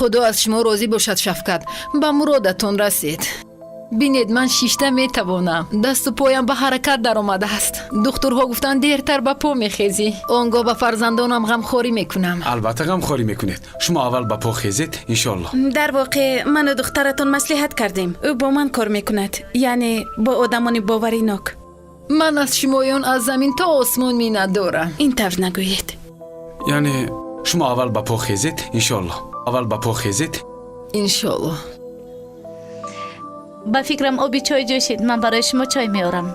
Худо аз шумо розӣ бошад, Шавкат. Ба муродатон расед. Бинед, ман шишта метавонам. Дасту поям ба ҳаракат даромадааст. Духтурҳо гуфтанд, дертар ба по мехезӣ. Он гоҳ ба фарзандонам ғамхорӣ мекунам. Албатта, ғамхорӣ мекунед. Шумо аввал ба по хезед, иншоалло. Дар воқеъ, ману духтаратон маслиҳат кардем. Ӯ бо ман кор мекунад, яъне бо одамони боваринок. Ман аз шумоён аз замин то осмон миннатдорам. Ин тавр нагӯед. Яъне шумо аввал ба по хезед, иншоалло. Аввал ба по хезед. Иншоалло. Ба фикрам, оби чой ҷӯшид. Ман барои шумо чой меорам.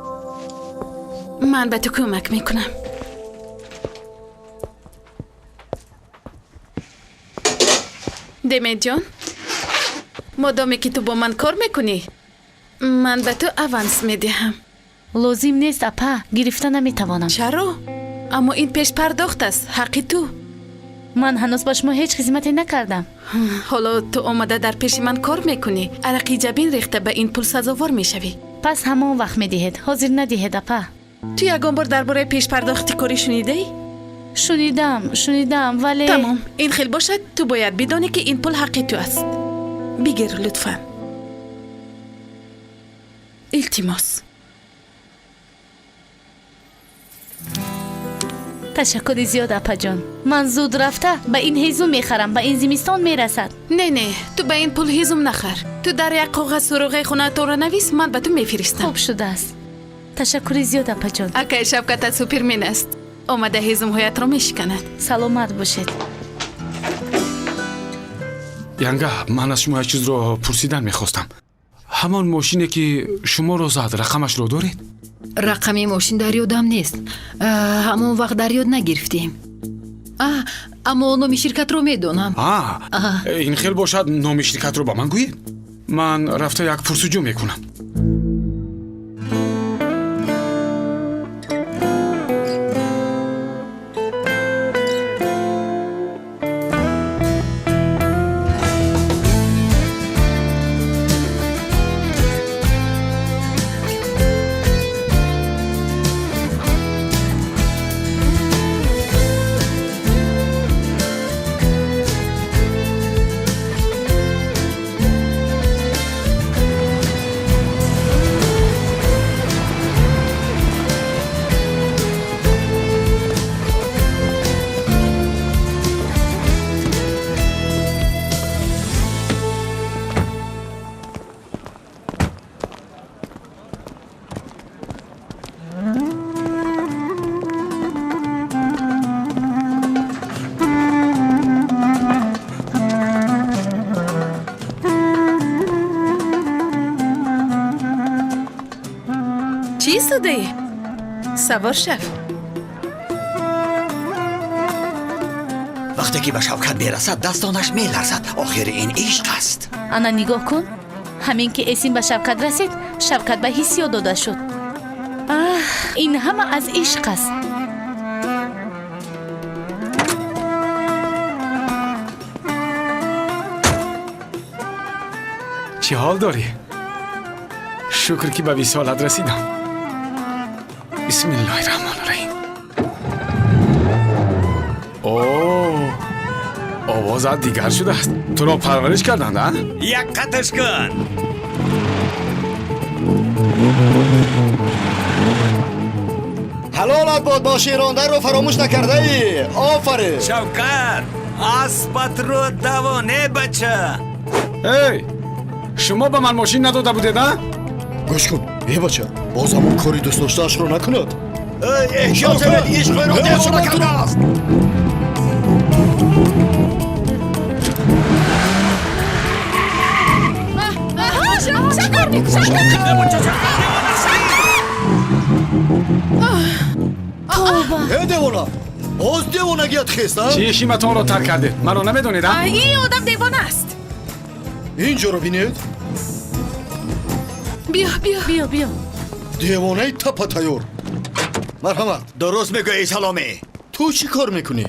Ман ба ту кӯмак мекунам. Деметҷон, модоме ки ту бо ман кор мекунӣ, ман ба ту аванс медиҳам. Лозим нест, апа, гирифта наметавонам. Чаро? Аммо ин пешпардохт аст, ҳаққи ту. Ман ҳанӯз ба шумо ҳеҷ хизмате накардам. Ҳоло ту омада дар пеши ман кор мекунӣ, арақи ҷабин рехта ба ин пул сазовор мешавӣ. Пас ҳамон вақт медиҳед, ҳозир надиҳед, апа. Ту ягон бор дар бораи пешпардохти корӣ шунидаӣ? Шунидам, шунидам, вале Тамом, ин хел бошад, ту бояд бидонӣ, ки ин пул ҳаққи ту аст. Бигир, лутфан, илтимос. Ташаккури зиёд, апаҷон. Ман зуд рафта ба ин ҳезум мехарам, ба ин зимистон мерасад. Не, не, ту ба ин пул ҳезум нахар. Ту дар як коғаз суроғаи хонаатонро навис, ман ба ту мефиристам. Хуб шудааст, ташаккури зиёд, апаҷон. Акай Шавкатат супермен аст, омада ҳезумҳоятро мешиканад. Саломат бошед. Янга, ман аз шумо як чизро пурсидан мехостам. Ҳамон мошине, ки шуморо зад, рақамашро доред? Рақами мошин дар ёдам нест. Ҳамон вақт дар ёд нагирифтем, аммо номи ширкатро медонам. А, ин хел бошад, номи ширкатро ба ман гӯед, ман рафта як пурсуҷӯ мекунам. Чӣ истодаӣ? Савор шав. Вақте ки ба Шавкат мерасад, дастонаш меларзад. Охири ин ишқ аст. Ана, нигоҳ кун, ҳамин ки Эсин ба Шавкат расид, Шавкат ба ҳиссиёт дода шуд. Аҳ, ин ҳама аз ишқ аст. Чӣ ҳол дорӣ? Шукр, ки ба висолат расидам. Бисмиллоҳи раҳмони раҳим. О, овозат дигар шудааст. Туро парвариш карданд, а? Як қаташ кун. Ҳалолат бод, мошин ронданро фаромӯш накардаӣ. Офарин. Шавкат, аспатро давоне, бача. Эй, шумо ба ман мошин надода будед, а? Гӯш кун, э бача, боз ҳамон кори дӯстдоштаашро накунад. Эҳтиёт шавед, ишқ ӯро девона кардааст. Тавба! Э девона, боз девонагият хест, а? Чӣ шиматонро тарк кардед? Маро намедонед, а? Ин одам девона аст. Ин ҷоро бинед. Биё, биё. Биё, биё. Девонаи тапа тайёр. Марҳамат. Дуруст мегӯӣ, Саломӣ. Ту чӣ кор мекунӣ?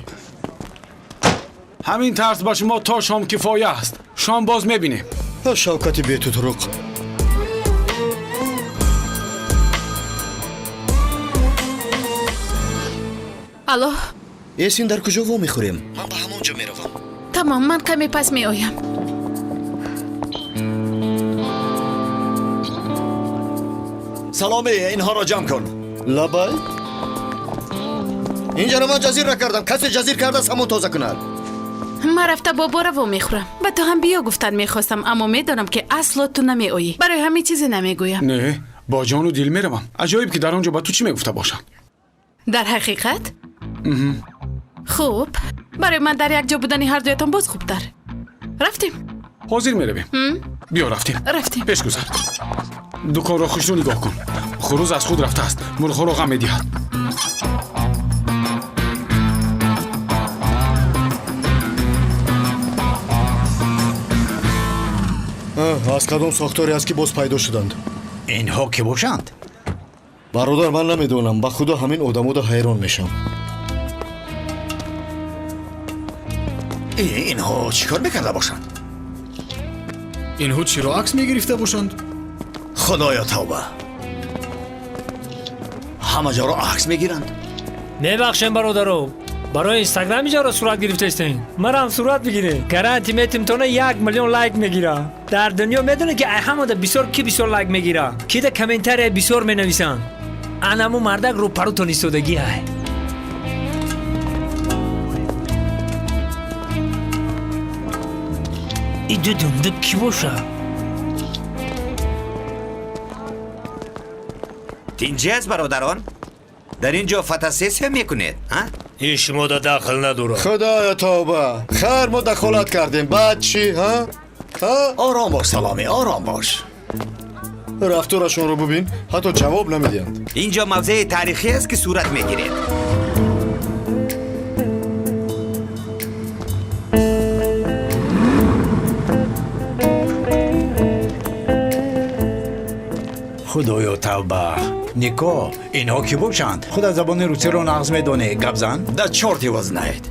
Ҳамин тарз ба шумо то шом кифоя аст. Шом боз мебинем. Шавкати бетутруқ. Алло. Эсин, дар куҷо вомехӯрем? Ман ба ҳамон ҷо меравам. Тамом, ман каме пас меоям. Саломе, инҳоро ҷамъ кун. Лабай, инҷаро ман ҷазир накардам. Касе ҷазир кардааст, ҳамон тоза кунад. Ман рафта бобора вомехӯрам. Ба ту ҳам биё гуфтан мехостам, аммо медонам, ки асло ту намеоӣ. Барои ҳамин чизе намегӯям. Не, бо ҷону дил меравам. Аҷоиб, ки дар он ҷо ба ту чӣ мегуфта бошам. Дар ҳақиқат? Хуб, барои ман дар як ҷо будани ҳардуятон боз хубтар. Рафтем. Ҳозир меравем. Биё, рафтем. Рафтем. Пеш гузар. Дуконро хушрӯ нигоҳ кун. Хурӯз аз худ рафтааст, мурғҳоро ғам медиҳад. Аз кадом сохторе аст, ки боз пайдо шуданд? Инҳо кӣ бошанд? Бародар, ман намедонам. Ба худо, ҳамин одамода ҳайрон мешавам. Инҳо чӣ кор мекарда бошанд? Инҳо чиро акс мегирифта бошанд? Худоё, тавба, ҳама ҷоро акс мегиранд. Мебахшем, бародаро, барои Инстаграм иҷаро сурат гирифтаистем. Марам сурат бигиред, гарантия метимтона 1 миллион лайк мегира. Дар дунё медонед, ки ай ҳамада бисёр ки бисёр лайк мегира, ки да комментария бисёр менависанд? Анаму мардак рӯпарутон истодагӣ ай. Иду думдуб кӣ боша? Тинҷӣ аст, бародарон? Дар ин ҷо фотосессия мекунед, а? Ин шумода дахл надорад. Худоё, тавба, хайр, мо дахолат кардем, баъд чӣ, ҳа? Ҳа? Ором бош, Саломӣ, ором бош. Рафторашонро бубин, ҳатто ҷавоб намедиҳанд. Ин ҷо мавзеи таърихӣ аст, ки сурат мегиред. Худоё, тавба! Нико, инҳо кӣ бошанд? Худа забони русиро нағз медонӣ, гап зан. Да чёрт его знает.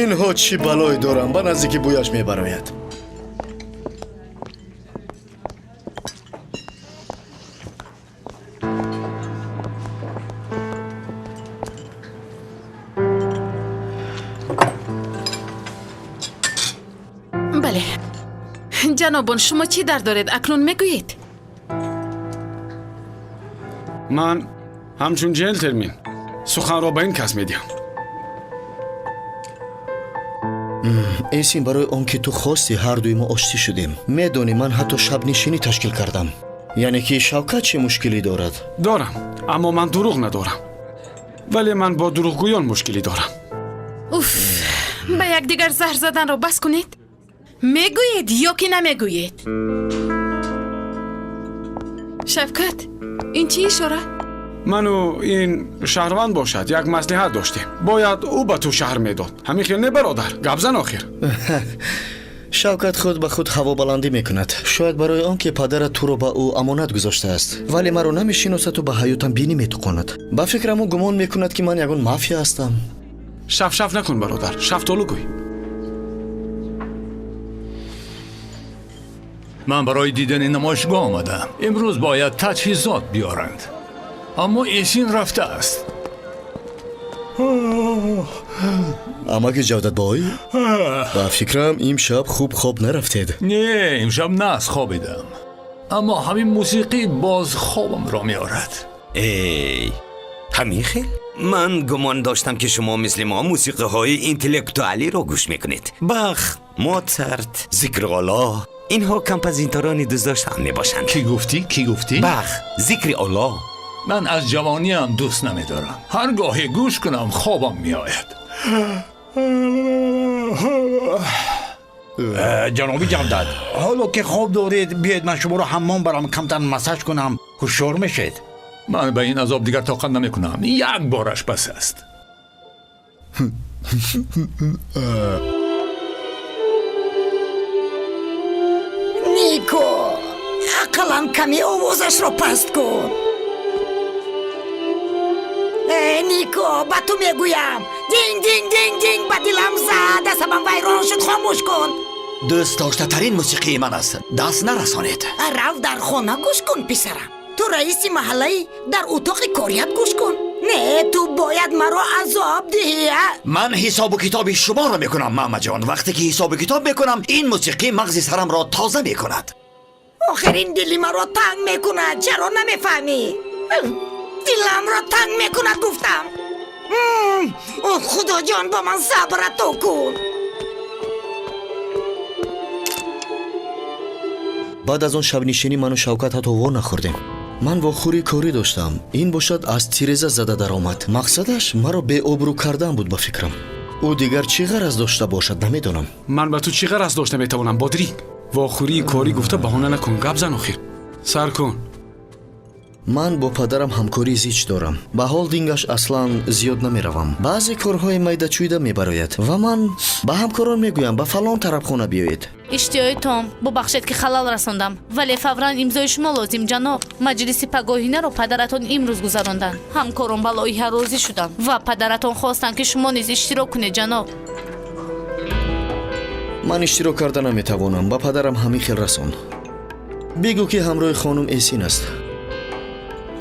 Инҳо чӣ балое доранд, ба наздики бӯяш мебарояд. Бале, ҷанобон, шумо чӣ дард доред, акнун мегӯед? Ман ҳамчун ҷентлмен суханро ба ин кас медиҳам. Эсин, барои он ки ту хости, ҳардуи мо оштӣ шудем. Медонӣ, ман ҳатто шабнишинӣ ташкил кардам. Яъне ки Шавкат чӣ мушкилӣ дорад? Дорам, аммо ман дурӯғ надорам, вале ман бо дурӯғгӯён мушкилӣ дорам. Уф, ба якдигар заҳр заданро бас кунед. Мегӯед ё ки намегӯед? Шавкат, ин чӣ ишора? Ману ин шаҳрванд бошад, як маслиҳат доштем. Бояд ӯ ба ту шаҳр медод. Ҳамин хел не, бародар? Гап зан охир. Шавкат худ ба худ ҳавобаландӣ мекунад. Шояд барои он ки падарат туро ба ӯ амонат гузоштааст, вале маро намешиносаду ба ҳаётам бинӣ метуқонад. Ба фикрам, ӯ гумон мекунад, ки ман ягон мафия ҳастам. Шафшаф накун, бародар, шафтолу гӯй. Ман барои дидани намоишгоҳ омадам. Имрӯз бояд таҷҳизот биёранд, аммо Эсин рафтааст. Амаки Ҷавдатбой, ба фикрам, имшаб хуб хоб нарафтед. Не, имшаб нағз хобидам, аммо ҳамин мусиқӣ боз хобамро меорад. Эй, ҳамин хел? Ман гумон доштам, ки шумо мисли мо мусиқиҳои интеллектуалиро гӯш мекунед: Бах, Моцарт, Зикри Оллоҳ. Инҳо композиторони дӯстдоштаам мебошанд. Кӣ гуфтӣ? Кӣ гуфтӣ? Бах, Зикри Оллоҳ. Ман аз ҷавониам дӯст намедорам. Ҳар гоҳе гӯш кунам, хобам меояд. Ҷаноби Ҷавдат, ҳоло ки хоб доред, биёед ман шуморо ҳаммом барам, камтар массаж кунам, ҳушёр мешед. Ман ба ин азоб дигар тоқат намекунам. Як бораш бас аст. Нико, ақаллан каме овозашро паст кун. Э, Нико, ба ту мегӯям. Динг, динг, динг, динг, ба дилам зад, асабам вайрон шуд. Хомӯш кун. Дӯстдоштатарин мусиқии ман аст, даст нарасонед. Рав, дар хона гӯш кун, писарам. Ту раиси маҳаллаи, дар утоқи корият гӯш кун. Не, ту бояд маро азоб диҳӣ, а? Ман ҳисобу китоби шуморо мекунам, мамаҷон. Вақте ки ҳисобу китоб мекунам, ин мусиқӣ мағзи сарамро тоза мекунад. Охир ин дили маро танг мекунад. Чаро намефаҳмӣ? Диламро танг мекунад гуфтам. Худоҷон, ба ман сабр ато кун. Баъд аз он шабнишинӣ ману Шавкат ҳатто во нахӯрдем. Ман вохӯрии корӣ доштам. Ин бошад аз тиреза зада даромад. Мақсадаш маро беобрӯ кардан буд ба фикрам. Ӯ дигар чӣ ғараз дошта бошад намедонам. Ман ба ту чӣ ғараз дошта метавонам, Бодринг? Вохӯрии корӣ гуфта баҳона накун, гап зан охир. Сар кун. Ман бо падарам ҳамкории зич дорам. Ба холдингаш аслан зиёд намеравам. Баъзе корҳои майдачӯйда мебарояд ва ман ба ҳамкорон мегӯям ба фалон тарабхона биёед. Иштиҳои том, бубахшед ки халал расондам, вале фавран имзои шумо лозим, ҷаноб. Маҷлиси пагоҳинаро падаратон имрӯз гузаронданд. Ҳамкорон ба лоиҳа розӣ шуданд ва падаратон хостанд ки шумо низ иштирок кунед, ҷаноб. Ман иштирок карда наметавонам. Ба падарам ҳамин хел расон. Бигӯ ки ҳамроҳи хонум Эсин аст.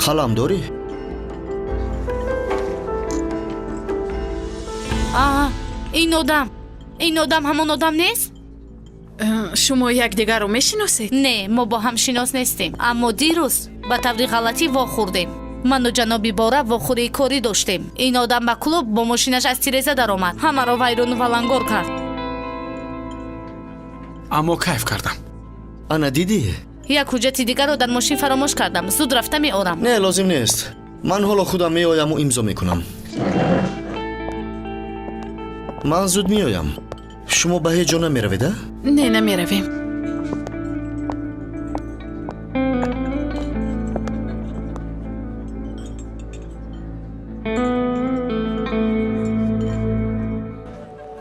Қалам дорӣ? Ин одам, ин одам ҳамон одам нест? Шумо якдигарро мешиносед? Не, мо бо ҳам шинос нестем, аммо дирӯз ба таври ғалатӣ вохӯрдем. Ману ҷаноби Бора вохӯрии корӣ доштем. Ин одам ба клуб бо мошинаш аз тиреза даромад, ҳамаро вайрону валангор кард. Аммо кайф кардам. Ана дидӣ? Як ҳуҷҷати дигарро дар мошин фаромӯш кардам. Зуд рафта меорам. Не, лозим нест. Ман ҳоло худам меояму имзо мекунам. Ман зуд меоям. Шумо ба ҳеҷ ҷо намеравед, а? Не, намеравем.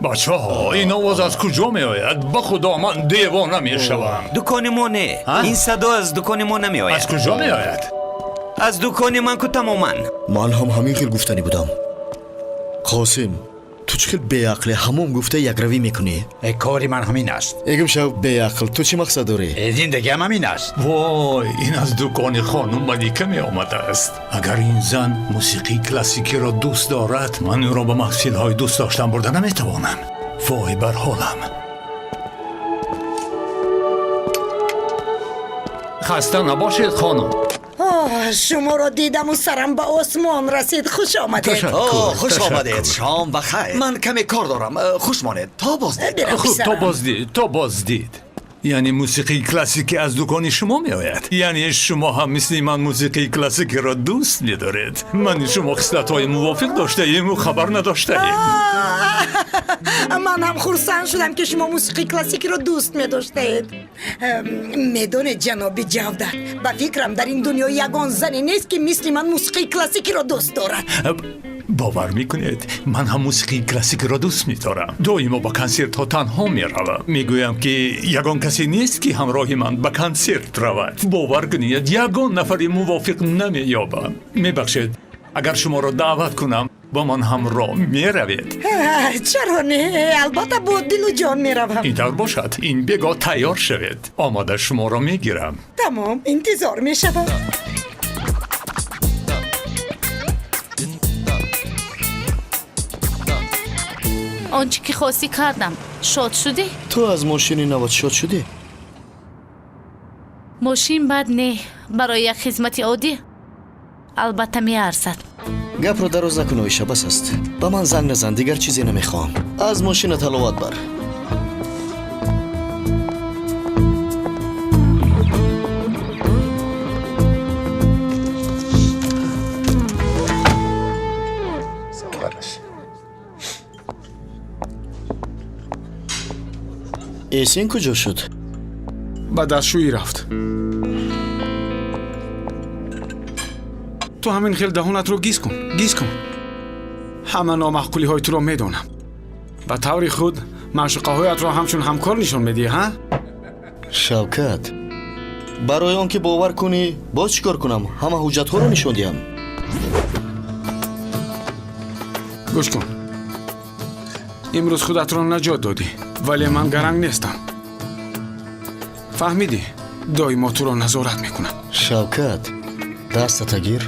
Бачаҳо, ин овоз аз куҷо меояд? Ба худо ман девона мешавам. Дукони мо не. Ин садо аз дукони мо намеояд. Аз куҷо меояд? Аз дукони ман ку тамоман. Ман ҳам ҳамин хел гуфтанӣ будам. Қосим, ту чӣ хел беақле, ҳамон гуфта якравӣ мекунӣ? Кори ман ҳамин аст. Эгим шав беақл, ту чӣ мақсад дорӣ? Зиндагиам ҳамин аст. Вой, ин аз дукони хонум Малика меомадааст. Агар ин зан мусиқии классикиро дӯст дорад, ман ӯро ба маҳфилҳои дӯст доштан бурда наметавонам. Вой бар ҳолам. Хаста набошед, хонум. Шуморо дидаму сарам ба осмон расид. Хуш омадед. Хуш омадед. Шом ба хайр. Ман каме кор дорам. Хуш монед. То боздид. Хуб, то боздид, то боздид. Яъне мусиқии классикӣ аз дукони шумо меояд. Яъне шумо ҳам мисли ман мусиқии классикиро дӯст медоред. Мани шумо хислатҳои мувофиқ доштаему хабар надоштаем. Ман ҳам хурсанд шудам ки шумо мусиқии классикиро дӯст медоштаед. Медонед, ҷаноби Ҷавдат, ба фикрам дар ин дунё ягон зане нест ки мисли ман мусиқии классикиро дӯст дорад. Бовар мекунед, ман ҳам мусиқии классикиро дӯст медорам. Доимо ба консертҳо танҳо меравам. Мегӯям ки ягон касе нест ки ҳамроҳи ман ба консерт равад. Бовар кунед, ягон нафари мувофиқ намеёбам. Мебахшед, агар шуморо даъват кунам, ба ман ҳамроҳ меравед? Чаро не? Албатта, бо дилу ҷон меравам. Ин тавр бошад, ин бего тайёр шавед. Омода шуморо мегирам. Тамом, интизор мешавам. Он чӣ ки хостӣ кардам. Шод шудӣ? Ту аз мошини навот шод шудӣ? Мошин бад не, барои як хизмати оддӣ албатта меарзад. Гапро дароз накун, Оиша, бас аст. Ба ман занг назан, дигар чизе намехоҳам. Аз мошина таловат бар. Эсин куҷо шуд? Ба дастшӯӣ рафт. Ту ҳамин хел даҳонатро гиз кун, гиз кун. Ҳама номаъқулиҳои туро медонам. Ба таври худ маъшуқаҳоятро ҳамчун ҳамкор нишон медиҳӣ, ҳа? Шавкат, барои он ки бовар кунӣ, боз чӣ кор кунам? Ҳама ҳуҷҷатҳоро нишон диҳам? Гӯш кун. Имрӯз худатро наҷот додӣ, вале ман гаранг нестам. Фаҳмидӣ? Доимо туро назорат мекунам. Шавкат, дастата гир.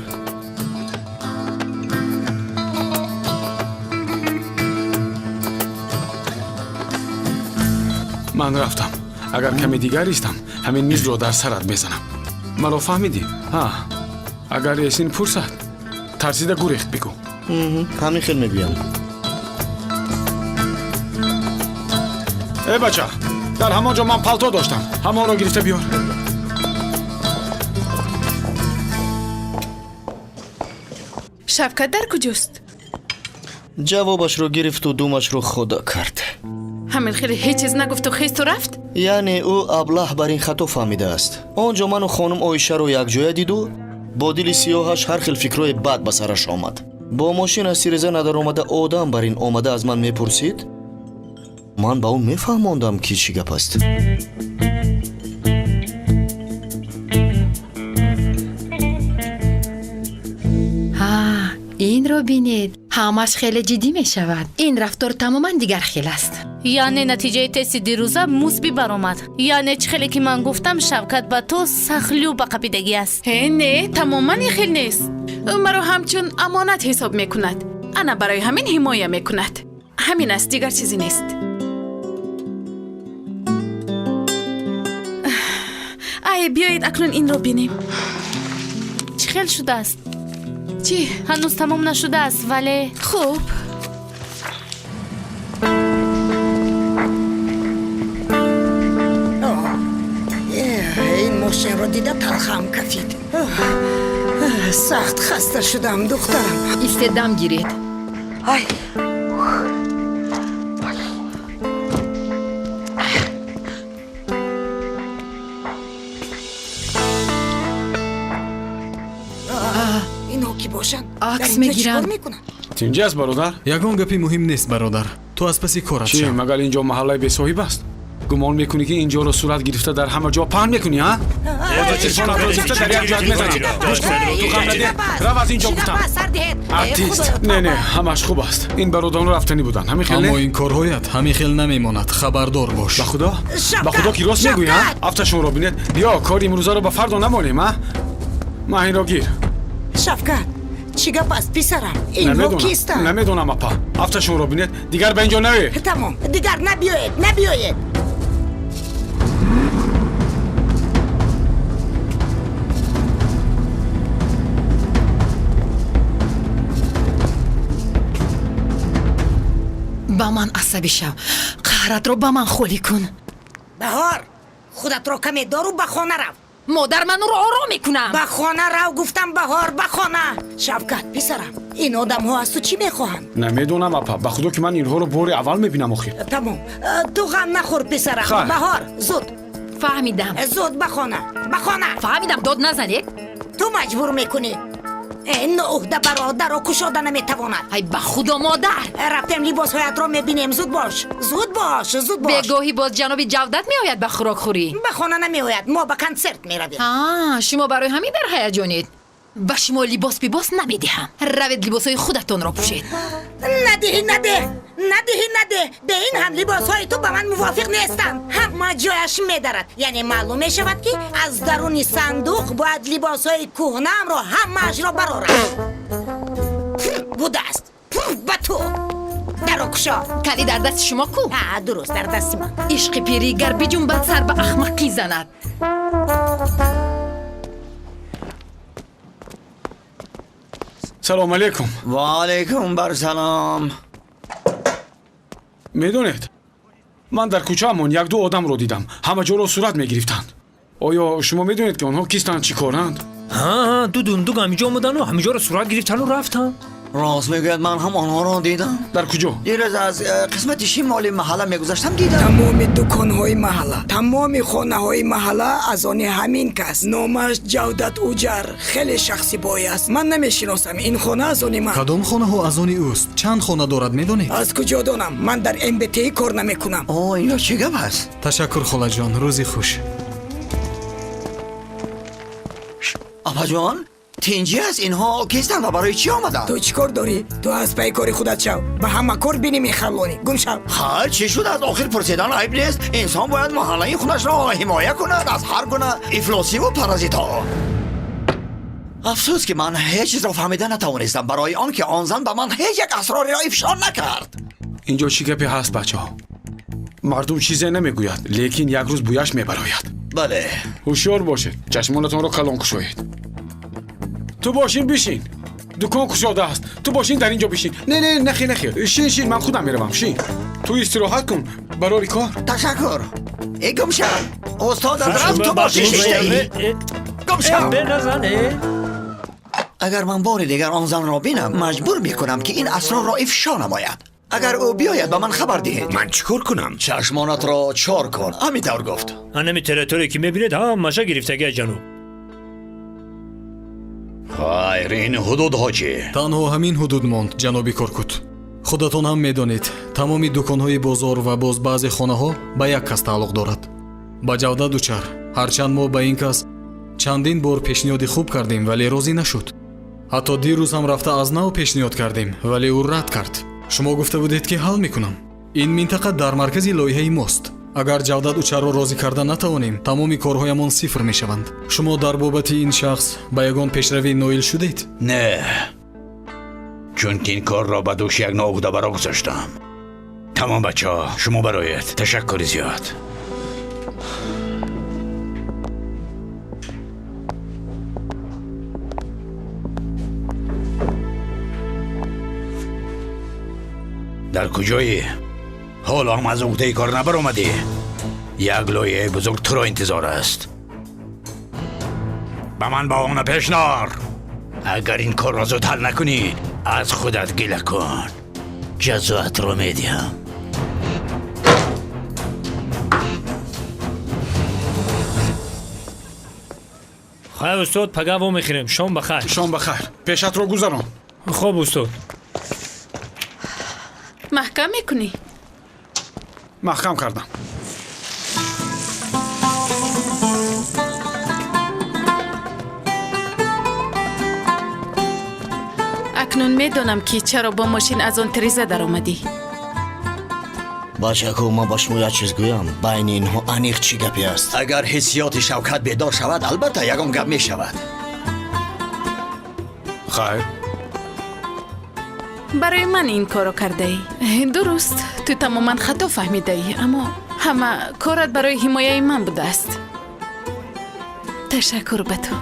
Ман рафтам. Агар каме дигар истам, ҳамин мизро дар сарат мезанам. Маро фаҳмидӣ? Ҳа. Агар Эсин пурсад, тарсида гурехт бигӯ. Ҳамин хел мегӯям. Э бача, дар ҳамон ҷо ман палто доштам. Ҳамонро гирифта биёр. Шавкат дар куҷост? Ҷавобашро гирифту думашро худо кард. Ҳамин хеле ҳеҷ чиз нагуфту хесту рафт? Яъне ӯ аблаҳ бар ин хато фаҳмидааст. Он ҷо ману хонум Оишаро якҷоя диду бо дили сиёҳаш ҳар хел фикрҳои бад ба сараш омад. Бо мошин аз тиреза надаромада одам бар ин омада аз ман мепурсид. Ман ба ӯ мефаҳмондам, ки чӣ гап аст. Инро бинед, ҳамаш хеле ҷиддӣ мешавад. Ин рафтор тамоман дигар хел аст. Яъне натиҷаи тести дирӯза мусбӣ баромад. Яъне чӣ хеле ки ман гуфтам, Шавкат ба ту сахлю ба қапидагӣ аст. Э, не, тамоман ин хел нест. Ӯ маро ҳамчун амонат ҳисоб мекунад. Ана барои ҳамин ҳимоя мекунад. Ҳамин аст, дигар чизе нест. Ай, биёед акнун инро бинем. Чӣ хел шудааст? Чӣ? Ҳанӯз тамом нашудааст, вале хуб. Ин мошинро дида талхам кафид. Сахт хаста шудам, духтарам. Истед, дам гиред. Ай. Акс мегиранд. Тинҷи аст, бародар? Ягон гапи муҳим нест, бародар. Ту аз паси корат шав. Чӣ, магар ин ҷо маҳаллаи бесоҳиб аст? Гумон мекунӣ, ки ин ҷоро сурат гирифта дар ҳама ҷо паҳн мекунӣ, ҳа? Телефонатро гирифта дар як ҷоят мезанам. Гӯш кун, ту ғам надеҳ. Рав аз ин ҷо гуфтам. Артист. Не, не, ҳамаш хуб аст. Ин бародарон рафтанӣ буданд. Ҳамин хел не? Аммо ин корҳоят ҳамин хел намемонад. Хабардор бош. Ба худо? Ба худо ки рост мегӯӣ, ҳа? Афташонро бинед. Биё, кори имрӯзаро ба фардо намонем, ҳа? Ман инро гир. Шавкат, чӣ гап аст, писарам? Инҳо кистанд? Намедонам, апа. Афташонро бинед, дигар ба ин ҷо наоед. Тамом, дигар набиёед, набиёед. Ба ман асабӣ шав, қаҳратро ба ман холӣ кун. Баҳор, худатро каме дору ба хона рав. Модар, ман ӯро ором мекунам. Ба хона рав гуфтам, Баҳор, ба хона. Шавкат, писарам, ин одамҳо аз ту чӣ мехоҳанд? Намедонам, апа. Ба худо ки ман инҳоро бори аввал мебинам охир. Тамом, ту ғам нахӯр, писарам. Баҳор, зуд. Фаҳмидам. Зуд ба хона, ба хона. Фаҳмидам, дод назанед. Ту маҷбур мекунӣ. Ноуҳда бародаро кушода наметавонад. Ай, ба худо, модар. Рафтем, либосҳоятро мебинем. Зуд бош, зуд бош, зуд бош. Бегоҳӣ боз ҷаноби Ҷавдат меояд ба хӯрокхӯрӣ. Ба хона намеояд, мо ба консерт меравем. Шумо барои ҳамин дар ҳаяҷонед. Ба шумо либос бибос намедиҳам. Равед либосҳои худатонро пӯшед. Надиҳӣ, надеҳ, надиҳӣ, надеҳ. Бе ин ҳам либосҳои ту ба ман мувофиқ нестанд. Ҳама ҷояш медарад. Яъне маълум мешавад, ки аз даруни сандуқ бояд либосҳои кӯҳнаамро ҳамаашро барорам. Будааст. Ба ту. Даро кушо. Калид дар дасти шумо ку? Дуруст, дар дасти ман. Ишқи пирӣ гар биҷунбад, сар ба ахмақӣ занад. Салом алейкум. Ва алейкум бар салом. Медонед, ман дар кӯчаамон як-ду одамро дидам. Ҳама ҷоро сурат мегирифтанд. Оё шумо медонед, ки онҳо кистанд, чӣ коранд? Ҳа, ду дундук ҳамиҷо омадану ҳамиҷоро сурат гирифтану рафтанд. Рост мегӯяд, ман ҳам онҳоро дидам. Дар куҷо? Дирӯз аз қисмати шимоли маҳалла мегузаштам, дидам. Тамоми дуконҳои маҳалла, тамоми хонаҳои маҳалла аз они ҳамин кас. Номаш Ҷавдат Уҷар. Хеле шахси бой аст. Ман намешиносам, ин хона аз они ман. Кадом хонаҳо аз они ӯст? Чанд хона дорад, медонед? Аз куҷо донам? Ман дар МБТ кор намекунам. О, ино чӣ гап аст? Ташаккур, холаҷон, рӯзи хуш. Апаҷон, тинҷӣ аст? Инҳо кистанд ва барои чӣ омаданд? Ту чӣ кор дорӣ? Ту аз пайи кори худат шав. Ба ҳама кор бинӣ мехаллонӣ. Гум шав. Хайр, чӣ шудааст? Охир пурсидан айб нест. Инсон бояд маҳаллаи худашро ҳимоя кунад аз ҳар гуна ифлосиву паразитҳо. Афсӯс, ки ман ҳеҷ чизро фаҳмида натавонистам, барои он ки он зан ба ман ҳеҷ як асрореро ифшо накард. Инҷо чӣ гапе ҳаст, бачаҳо? Мардум чизе намегӯяд, лекин як рӯз бӯяш мебарояд. Бале. Ҳушёр бошед, чашмонатонро калон кушоед. Ту бошин бишин. Дукон кушода аст. Ту бошин дар ин ҷо бишин. Не, не, нахе, нахе. Шин, шин, ман худам меравам. Шин. Ту истироҳат кун. Барори кор. Ташаккур. Э, гум шав. Устодат рафт, ту боши шиштаӣ. Гум шав. Агар ман бори дигар он занро бинам, маҷбур мекунам, ки ин асрорро ифшо намояд. Агар ӯ биёяд, ба ман хабар диҳед. Ман чӣ кор кунам? Чашмонатро чор кун. Ҳамин тавр гуфт. Анами территория ки мебинед, ҳамаша гирифтагӣ аз ҷануб. Хайр, ин ҳудудҳо чӣ? Танҳо ҳамин ҳудуд монд, ҷаноби Коркут. Худатон ҳам медонед, тамоми дуконҳои бозор ва боз баъзе хонаҳо ба як кас тааллуқ дорад. Ба Ҷавдат Учар. Ҳарчанд мо ба ин кас чандин бор пешниҳоди хуб кардем, вале розӣ нашуд. Ҳатто дирӯз ҳам рафта аз нав пешниҳод кардем, вале ӯ рад кард. Шумо гуфта будед, ки ҳал мекунам. Ин минтақа дар маркази лоиҳаи мост. Агар Ҷавдат Учарро розӣ карда натавонем, тамоми корҳоямон сифр мешаванд. Шумо дар бобати ин шахс ба ягон пешравӣ ноил шудед? Не, чунки ин корро ба дӯши як ноуҳдабаро гузоштам. Тамом, бачаҳо, шумо бароед. Ташаккури зиёд. Дар куҷоӣ? Ҳоло ҳам аз уҳдаи кор набаромадӣ? Як лоиҳаи бузург туро интизор аст. Ба ман баҳона пеш нор. Агар ин корро зуд ҳал накунӣ, аз худат гила кун. Ҷазоатро медиҳам. Хайр, устод, пага вомехӯрем. Шом ба хайр. Шом ба хайр. Пешатро гузарон. Хоб, устод. Маҳкам мекунӣ? Маҳкам кардам. Акнун медонам, ки чаро бо мошин аз он тиреза даромадӣ. Бачако, ман ба шумо як чиз гӯям. Байни инҳо аниқ чӣ гапе аст? Агар ҳиссиёти Шавкат бедор шавад, албатта ягон гап мешавад. Хайр. Барои ман ин корро кардаӣ. Дуруст, ту тамоман хато фаҳмидаӣ, аммо ҳама корат барои ҳимояи ман будааст. Ташаккур ба ту.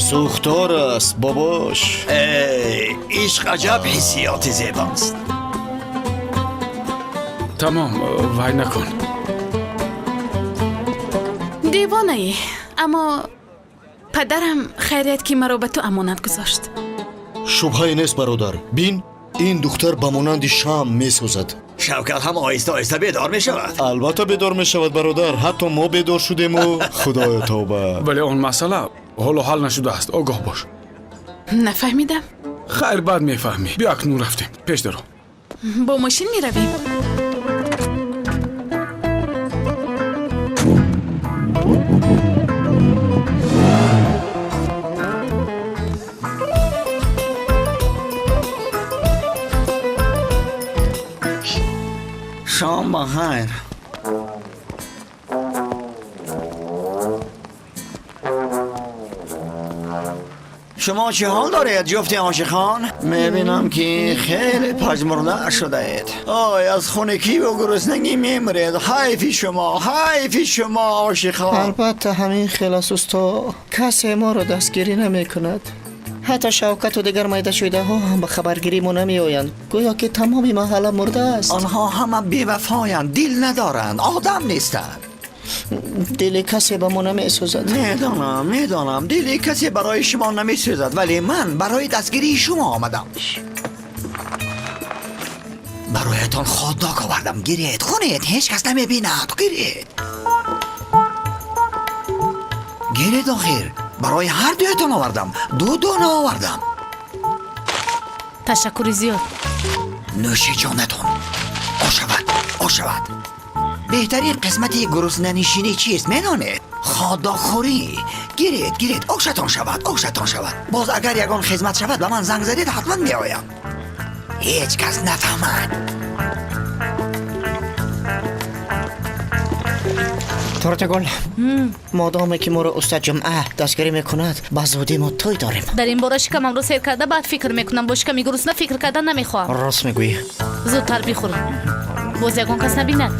Сӯхтор аст, бобош. Ишқ аҷаб ҳиссиёти зебост. Тамом, вай накун. Девонаӣ, аммо падарам хайрият, ки маро ба ту амонат гузошт. Шубҳае нест, бародар. Бин, ин духтар ба монанди шамъ месӯзад. Шавкат ҳам оҳиста оҳиста бедор мешавад. Албатта бедор мешавад, бародар. Ҳатто мо бедор шудему. Худоё, тавба. Вале он масъала ҳоло ҳал нашудааст, огоҳ бош. Нафаҳмидам. Хайр, баъд мефаҳмӣ. Биё, акнун рафтем. Пеш даро. Бо мошин меравем? Шом ба хайр. Шумо чӣ ҳол доред, ҷуфти ошиқон? Мебинам, ки хеле пажмурда шудаед. Ой, аз хунукиву гуруснагӣ мемиред. Ҳайфи шумо, ҳайфи шумо, ошиқон. Албатта, ҳамин хел аст, усто. Касе моро дастгирӣ намекунад. Ҳатто Шавкату дигар майдашудаҳо ҳам ба хабаргирии мо намеоянд. Гӯё ки тамоми маҳалла мурдааст. Онҳо ҳама бевафоянд, дил надоранд, одам нестанд. Дили касе ба мо намесӯзад. Медонам, медонам, дили касе барои шумо намесӯзад, вале ман барои дастгирии шумо омадам. Бароятон хот-дог овардам. Гиред, хӯред, ҳеҷ кас намебинад. Гиред, гиред. Охир барои ҳар дуятон овардам, ду дона овардам. Ташаккури зиёд. Нӯши ҷонатон. Ошавад, ошавад. Беҳтарин қисмати гуруснанишинӣ чист, медонед? Хот-догхӯрӣ. Гиред, гиред, ошатон шавад, ошатон шавад. Боз агар ягон хизмат шавад, ба ман занг задед, ҳатман меоям. Ҳеҷ кас нафаҳмад. Тортагул, модоме ки моро устад Ҷумъа дастгирӣ мекунад, ба зудӣ мо тӯй дорем. Дар ин бора шикамамро сер карда баъд фикр мекунам. Бо шиками гурусна фикр кардан намехоҳам. Рост мегӯӣ. Зудтар бихӯр, боз ягон кас набинад.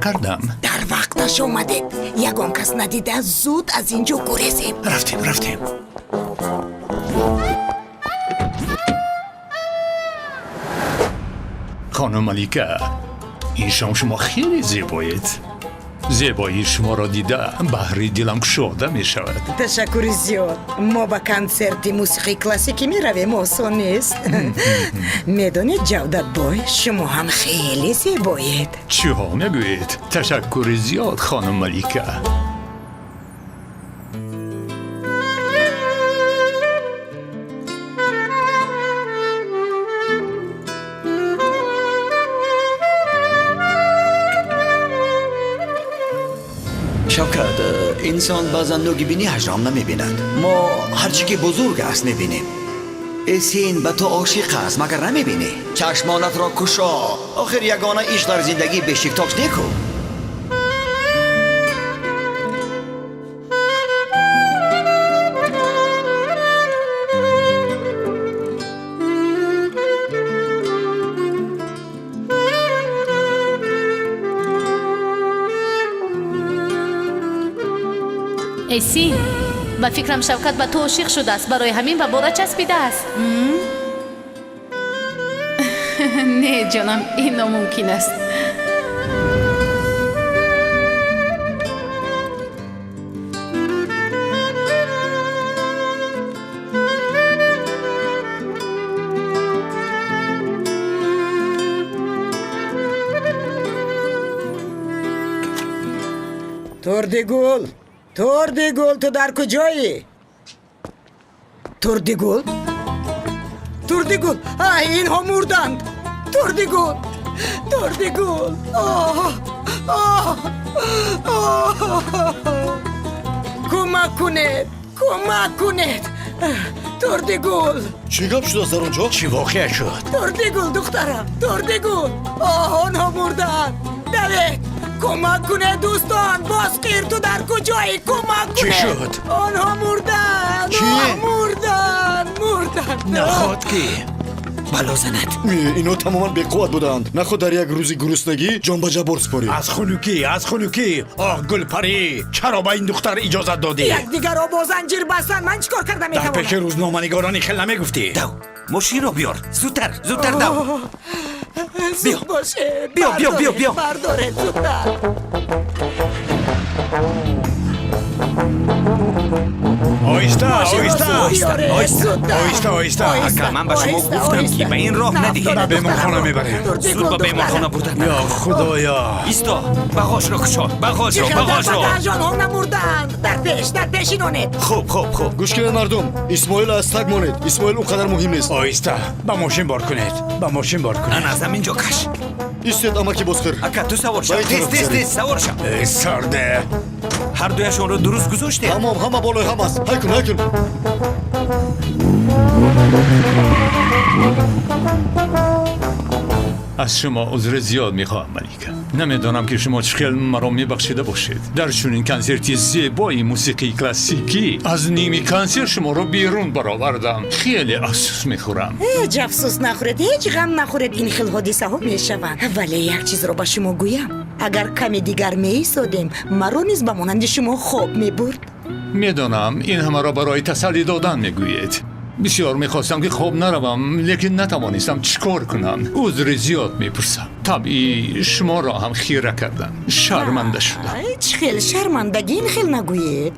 накардам. Дар вақташ омадед. Ягон кас надида зуд аз ин ҷо гурезем. Рафтем, рафтем. Хонум Малика, ин шом шумо хеле зебоед. Зебоии шуморо дида баҳри дилам кушода мешавад. Ташаккури зиёд. Мо ба консерти мусиқии классикӣ меравем, осон нест. Медонед, Ҷавдатбой, шумо ҳам хеле зебоед. Чиҳо мегӯед? Ташаккури зиёд, хонум Малика. Шавкат, инсон баъзан нӯги биниашро ҳам намебинад. Мо ҳар чӣ ки бузург аст мебинем. Эсин ба ту ошиқ аст, магар намебинӣ? Чашмонатро кушо. Охир ягона иш дар зиндагӣ Бешиктош неку. Эсин, ба фикрам Шавкат ба ту ошиқ шудааст, барои ҳамин ба бора часпидааст. Не, ҷонам, ин номумкин аст. Турдигул, Турдигул, ту дар куҷоӣ? Турдигул? Турдигул, ай, инҳо мурданд. Турдигул, Турдигул, оҳ, оҳ, оҳ. Кӯмак кунед, кӯмак кунед. Турдигул. Чӣ гап шудааст дар он ҷо? Чӣ воқеа шуд? Турдигул, духтарам, Турдигул. Оҳ, онҳо мурданд. Давед, кӯмак кунед, дӯстон. Бозқир, ту дар куҷоӣ? Кӯмак Чӣ кунед. шуд? Онҳо мурданд. Чӣ? Мурданд, мурданд. Наход ки бало занад. Инҳо тамоман беқувват буданд. Наход дар як рӯзи гуруснагӣ ҷон ба ҷаббор супорӣ. Аз хунукӣ, аз хунукӣ. Оҳ, Гулпарӣ, чаро ба ин духтар иҷозат додӣ? Якдигарро бо занҷир бастанд. Ман чӣ кор карда Дар метавонам? пеши рӯзноманигорони хел намегуфтӣ. Дав, мошинро биёр. Зудтар, зудтар дав. Зуд бошед. Биё, биё, биё, биё. Бардоред зудтар. Оҳиста, оҳиста, оҳиста, оҳиста, оҳиста. Ака, ман ба шумо гуфтам, ки ба ин роҳ надиҳед. Ба беморхона мебарем. Зуд ба беморхона бурдан. Ё Худоё! Исто, бағошро кушод, бағошро, бағошро. Онҳо намурданд. Дар пеш, дар пеш инонед. Хуб, хуб, хуб. Гӯш кунед, мардум, Исмоил аз таг монед. Исмоил он қадар муҳим нест. Оҳиста, ба мошин бор кунед, ба мошин бор кунед. Ана, аз ҳамин ҷо каш. Истед, амаки Бозқир. Ака, ту савор шав. Тез, тез, тез, савор шав. Эй, сарде. Ҳар дуяшонро дуруст гузоштед? Тамом, ҳама болои ҳам аст. Ҳай кун, ҳай кун. Аз шумо узри зиёд мехоҳам, Малика. Намедонам, ки шумо чӣ хел маро мебахшида бошед. Дар чунин консерти зебои мусиқии классикӣ аз ними консерт шуморо берун баровардам. Хеле афсӯс мехӯрам. Ҳеҷ афсӯс нахӯред, ҳеҷ ғам нахӯред. Ин хел ҳодисаҳо мешаванд. Вале як чизро ба шумо гӯям: агар каме дигар меистодем, маро низ ба монанди шумо хоб мебурд. Медонам, ин ҳамаро барои тасаллӣ додан мегӯед. Бисёр мехостам, ки хоб наравам, лекин натавонистам. Чӣ кор кунам? Узри зиёд мепурсам. Табъи шуморо ҳам хира кардам, шарманда шудам. Чӣ хел шармандагӣ, ин хел нагӯед.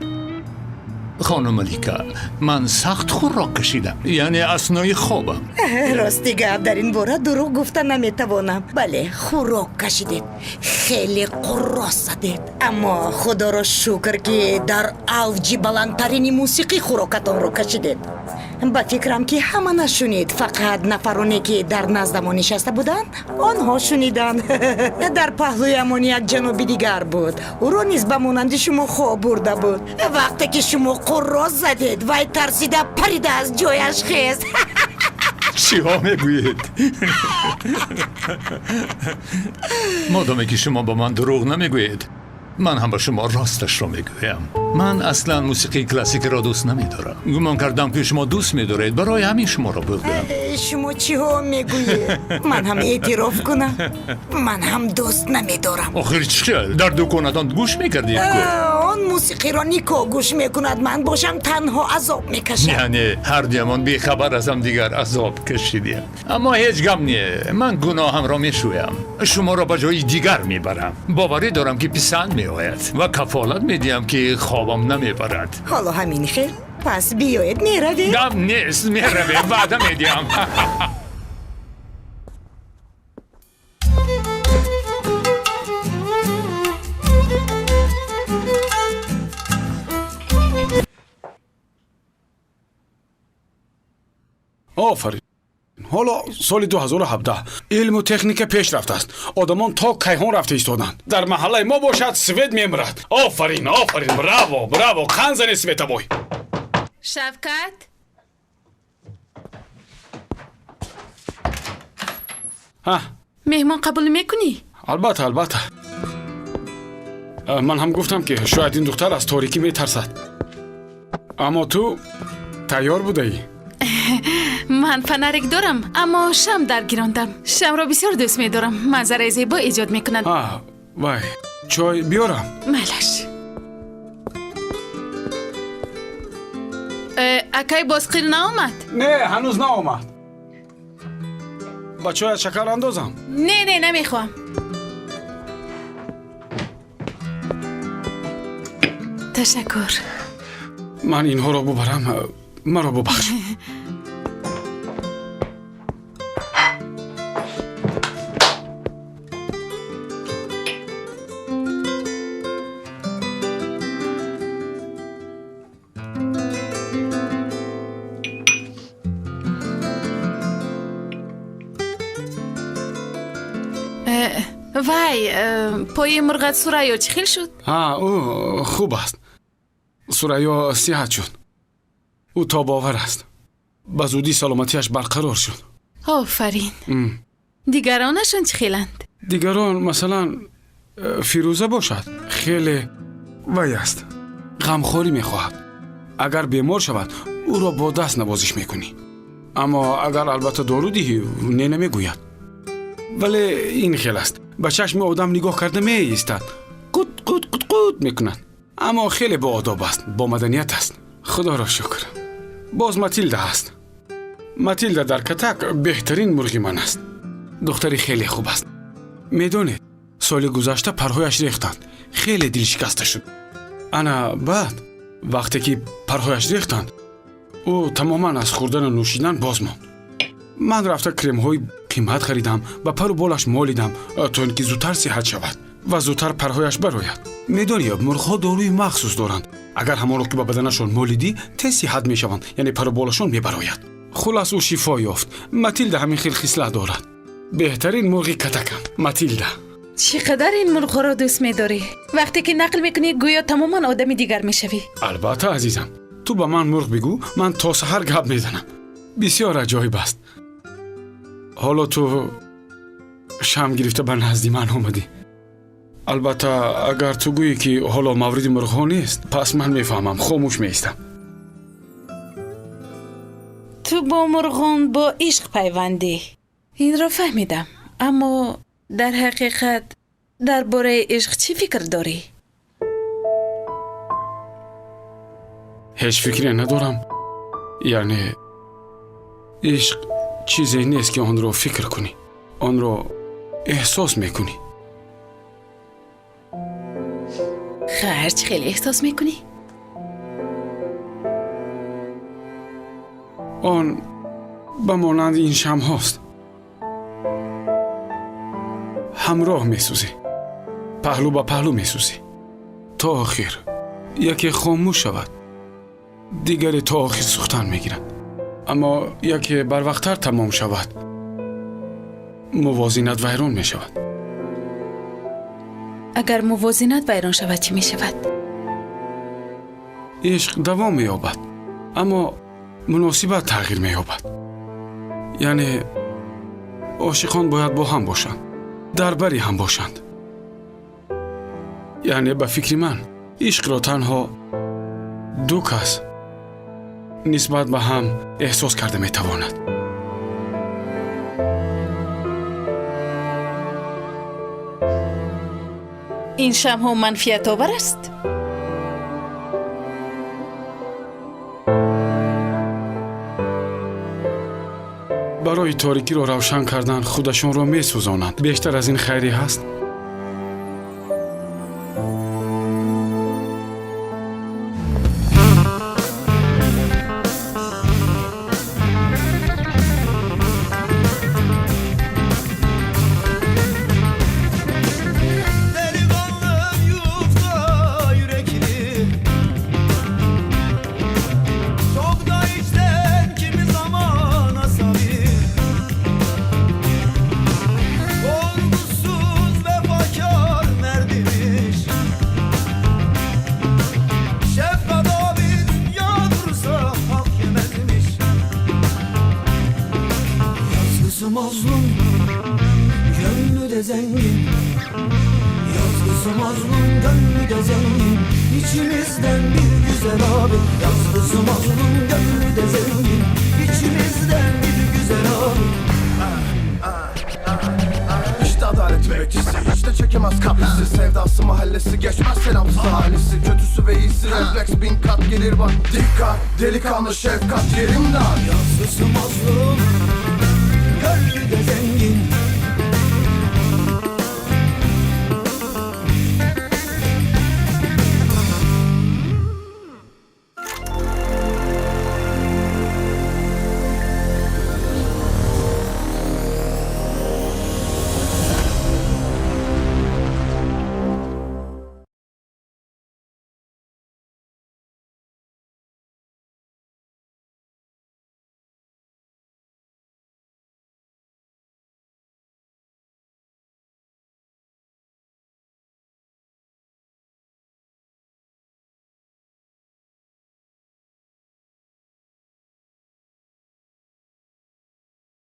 Хонум Малика, ман сахт хӯрок кашидам, яъне аснои хобам. Рости гап, дар ин бора дурӯғ гуфта наметавонам. Бале, хӯрок кашидед, хеле қуррос задед, аммо худоро шукр, ки дар авҷи баландтарини мусиқӣ хӯрокатонро кашидед. Ба фикрам, ки ҳама нашунид, фақат нафароне, ки дар наздамон нишаста буданд, онҳо шуниданд. Дар паҳлӯямон як ҷаноби дигар буд, ӯро низ ба монанди шумо хоб бурда буд. Вақте ки шумо қуррос задед, вай тарсида парида аз ҷояш хест. Чиҳо мегӯед? Модоме ки шумо ба ман дурӯғ намегӯед, Ман ҳам ба шумо росташро мегӯям. Ман аслан мусиқии классикиро дӯст намедорам. Гумон кардам, ки шумо дӯст медоред, барои ҳамин шуморо бурдам. Шумо чиҳо мегӯед? Ман ҳам эътироф кунам, ман ҳам дӯст намедорам. Охир чӣ хел? Дар дуконатон гӯш мекардед ку? Он мусиқиро Нико гӯш мекунад, ман бошам танҳо азоб мекашам. Яъне ҳардуямон бехабар аз ҳамдигар азоб кашидем. Аммо ҳеҷ гап не, ман гуноҳамро мешӯям. Шуморо ба ҷои дигар мебарам. Боварӣ дорам, ки писанд меояд ва кафолат медиҳам, ки хобам намебарад. Ҳоло ҳамин хел? Пас биёед, меравем. Гап нест, меравем, ваъда медиҳам. Офарин. Ҳоло соли 2017 илму техника пеш рафтааст. Одамон то кайҳон рафта истоданд. Дар маҳаллаи мо бошад, свет мемирад. Офарин, офарин, браво, браво, қанд зане светобой. Шавкат? Ҳа. Меҳмон қабул мекунӣ? Албатта, албатта. Ман ҳам гуфтам, ки шояд ин духтар аз торикӣ метарсад. Аммо ту тайёр будаӣ. Ман фонарик дорам, аммо шам даргирондам. Шамро бисёр дӯст медорам. Манзараи зебо эҷод мекунад. Вай, чой биёрам? Майлаш. Акай Бозқир наомад? Не, ҳанӯз наомад. Ба чоят шакар андозам? Не, не, намехоҳам. Ташаккур. Ман инҳоро бубарам, маро бубахш. Вай, пои мурғат Сурайё чӣ хел шуд? Ҳа, ӯ хуб аст. Сурайё сиҳат шуд. Ӯ тобовар аст. Ба зудӣ саломатиаш барқарор шуд. Офарин. Дигаронашон чӣ хеланд? Дигарон, масалан, Фирӯза бошад, хеле вай аст. Ғамхорӣ мехоҳад. Агар бемор шавад, ӯро бо даст навозиш мекунӣ. Аммо агар албатта дору диҳӣ, не намегӯяд. Вале ин хел аст. Ба чашми одам нигоҳ карда меистад. Қут қут қут қут мекунад. Аммо хеле боодоб аст, бо маданият аст. Худоро шукр. Боз Матилда аст. Матилда дар катак беҳтарин мурғи ман аст. Духтари хеле хуб аст. Медонед, соли гузашта парҳояш рехтанд. Хеле дилшикаста шуд. Ана баъд вақте ки парҳояш рехтанд, ӯ тамоман аз хӯрдану нӯшидан боз монд. Ман рафта кремҳои қимат харидам, ба пару болаш молидам, то ин ки зудтар сиҳат шавад ва зудтар парҳояш барояд. Медонӣ, мурғҳо доруи махсус доранд. Агар ҳамонро ки ба баданашон молидӣ, тез сиҳат мешаванд, яъне пару болашон мебарояд. Хулас, ӯ шифо ёфт. Матилда ҳамин хел хислат дорад. Беҳтарин мурғи катакам Матилда. Чӣ қадар ин мурғҳоро дӯст медорӣ? Вақте ки нақл мекунӣ, гӯё тамоман одами дигар мешавӣ. Албатта, азизам, ту ба ман мурғ бигӯ, ман то саҳар гап мезанам. Бисёр аҷоиб аст. Ҳоло ту шам гирифта ба назди ман омадӣ. Албатта, агар ту гӯӣ, ки ҳоло мавриди мурғҳо нест, пас ман мефаҳмам, хомӯш меистам. Ту бо мурғон бо ишқ пайвандӣ. Инро фаҳмидам, аммо дар ҳақиқат дар бораи ишқ чӣ фикр дорӣ? Ҳеҷ фикре надорам. Яъне ишқ чизе нест, ки онро фикр кунӣ, онро эҳсос мекунӣ. Хайр, чӣ хеле эҳсос мекунӣ? Он ба монанди ин шамъҳост. Ҳамроҳ месӯзӣ, паҳлӯ ба паҳлӯ месӯзӣ то охир. Яке хомӯш шавад, дигаре то охир сӯхтан мегирад. Аммо яке барвақттар тамом шавад, мувозинат вайрон мешавад. Агар мувозинат вайрон шавад, чӣ мешавад? Ишқ давом меёбад, аммо муносибат тағйир меёбад. Яъне ошиқон бояд бо ҳам бошанд, дар бари ҳам бошанд. Яъне ба фикри ман ишқро танҳо ду кас нисбат ба ҳам эҳсос карда метавонад. Ин шамҳо манфиатовар аст? Барои торикиро равшан кардан худашонро месӯзонанд. Бештар аз ин хайре ҳаст? Mazlum, gönlü de zengin. Yazgısı mazlum, gönlü de zengin. İçimizden bir güzel abi. Yazgısı mazlum, gönlü de zengin. İçimizden bir güzel abi. İşte adalet bekçisi, hiç de çekemez kaprisi. Sevdası mahallesi geçmez selamsız ailesi. Kötüsü ve iyisi refleks bin kat gelir bak. Dikkat, delikanlı şefkat yerim dar. Yazgısı mazlum,